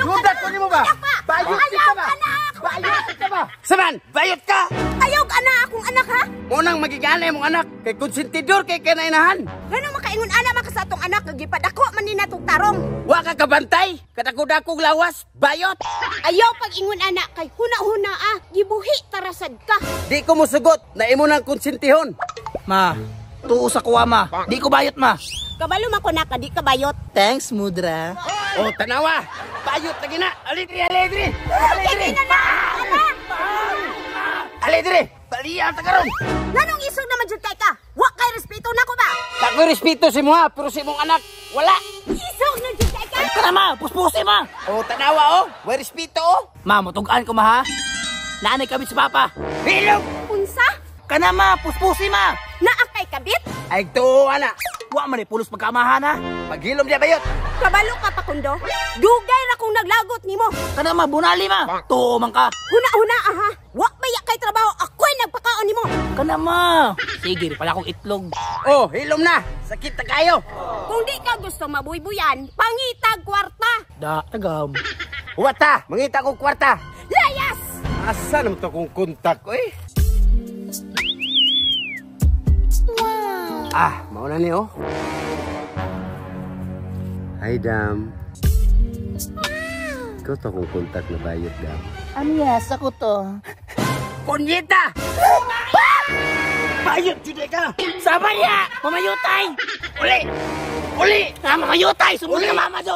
Ayaw Duda anak! ko nimo ba? Anak pa! Bayot ka Ayaw ba? anak! Bayot ka ba? Saman, bayot ka! Ayaw anak akong anak ha? Munang magiganay mong anak kay konsentidor kay kanainahan. Ngano makaingon ana man ka sa atong anak nga gipadako man ni natong tarong. Wa ka kabantay, kadako-dakong lawas, bayot. Ayaw pag-ingon ana kay huna-huna ah, gibuhi tarasad ka. Di ko musugot na imo nang konsentihon. Ma, tuo sa kuwa ma. Di ko bayot ma. Kabalo man ko na ka di ka bayot. Thanks, Mudra. Oh, tanawa. Bayot lagi na. Aligri, aligri. Aligri. Kay na anak! Aligri. Baliya ta karon. Nganong isog naman jud kay ka? Wa kay respeto nako ba? Takoy respeto si mo ha, pero si mong anak wala. Isog na jud kay ka. Tara ma, puspusi ma. Oh, tanawa oh. Way respeto oh. Ma, mutugaan ko ma ha. Naanay kami sa papa. Hilom. Unsa? Kana ma, puspusi ma. Naa kay kabit? Ay tuo ana. Wa man pulos pagkamahan ha. Paghilom diya bayot. Kabalo ka pa kundo. Dugay ra kong naglagot nimo. Kana ma, bunali ma. Tuo man ka. Huna-huna aha. Wa baya kay trabaho, ako'y nagpakaon nimo. Kana ma. Sige, pala akong itlog. Oh, hilom na. Sakit ta kayo. Kung di ka gusto mabuybuyan, pangitag kwarta. Da, tagam. Huwata, mangita kong kwarta. Layas! Asa naman to kong kontak, oy? Ah, mauna ni oh. Hi, Dam. Ikaw to akong kontak na bayot, Dam. Ano yes, ako to. Punyeta! Bayot, juday ka! Sama niya! Mamayutay! Uli! Uli! Ah, mamayutay! Sumunod na mama do!